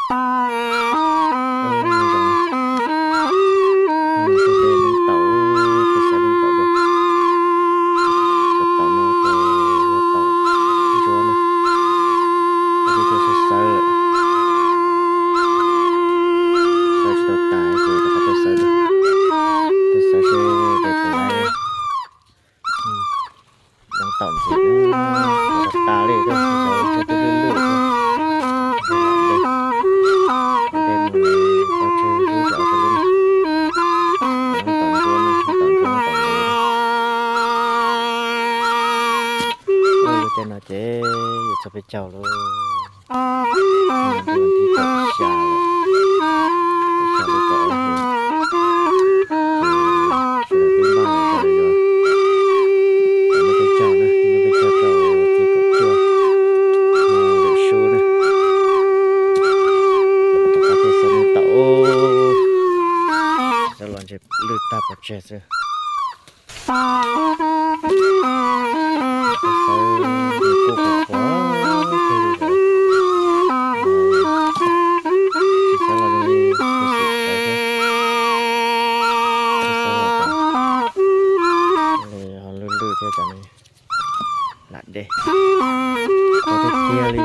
Tab tom no ces yog tau ntsuab na, kuv twb tuaj xawb xawb lawm, xawb tsis tau tas ces rov qab tuaj xawb, tuaj xawb seb ces kuv lawv zoo tom ntxiv, kuv tas li, kuv xyov tseg twb lwj lwj thiab. Ua ntej mus pov tseg zub rau rau lub no, tom ntsuab no, tom ntsuab no tom ntsuab no. Lub caij no ces yuav txog peb caug lawm. Hnub tim kaum xya lawm, kaum xya lub kaum ob hlis, ces sawv daws peb npaj los rau yos, yog peb caug na, yog peb caug rau txiv kaum cuaj, ntawm sub na. Rov qab tuaj xawb no tau, xawb los ntshe lwj tag pov tseg xwb. Xawb kuj qhuav qhuav thiab li lawm, tsis xawb los zoo li kuv xim sawv thiab. Xawb los li ho lwj lwj thiab cov ne, lam dej, qhuav tiag tiag li.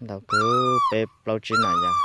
Ntaus kwv peb plaub tsib na yom.